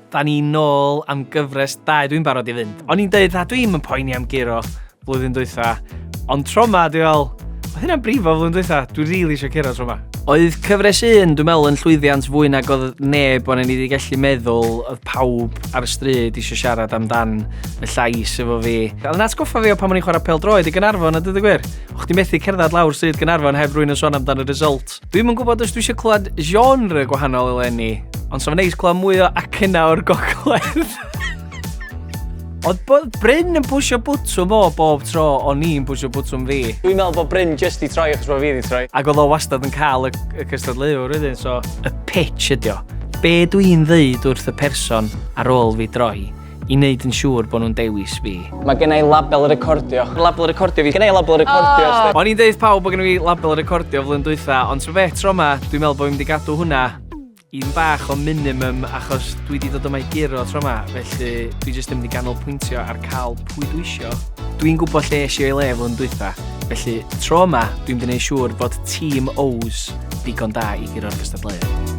Da ni nôl am gyfres 2, dwi'n barod i fynd. O'n i'n deud, na, dwi'm yn poeni am guro blwyddyn dwytha, ond tro 'ma dwi fel, oedd hynna'n brifo flwyddyn dwytha, dwi rili eisiau curo tro 'ma. Oedd cyfres 1, dwi'n meddwl, yn llwyddiant fwy nag oedd neb o'n ni wedi gallu meddwl, oedd pawb ar y stryd eisiau siarad amdan y llais efo fi. Oedd yn atgoffa fi o pan o'n i'n chwarae pêl-droed i Gaernarfon, a dweud y gwir. O'ch chdi methu cerdded lawr stryd Gaernarfon heb rywun yn sôn amdan y result. Dwi'm yn gwybod os dwi eisiau clywed genre gwahanol eleni, ond sa fo'n neis clywed mwy o acena o'r gogledd. Oedd bod Bryn yn pwsio bwtwm o bob tro o'n i'n pwsio bwtwm fi. Dwi'n meddwl bod Bryn jyst i troi achos bod fi wedi troi. Ac oedd o wastad yn cael y, y cystadleuwr wedyn, so... Y pitch ydi o. Be dwi'n ddeud wrth y person ar ôl fi droi i wneud yn siŵr bod nhw'n dewis fi. Mae gen i label recordio. Label recordio fi. Gen i label recordio. Oh. O'n i'n deud pawb bod gen i label recordio flwyddyn dwytha, ond so fe tro yma, dwi'n meddwl bod fi'n mynd i gadw hwnna un bach o minimum achos dwi wedi dod yma i guro tro yma, felly dwi jyst yn mynd i ganolbwyntio ar cael pwy dwi isio. Dwi'n gwybod lle es i o'i le flwyddyn dwytha, felly tro yma dwi'n mynd i wneud siŵr bod tîm O's digon da i guro'r gystadleuaeth.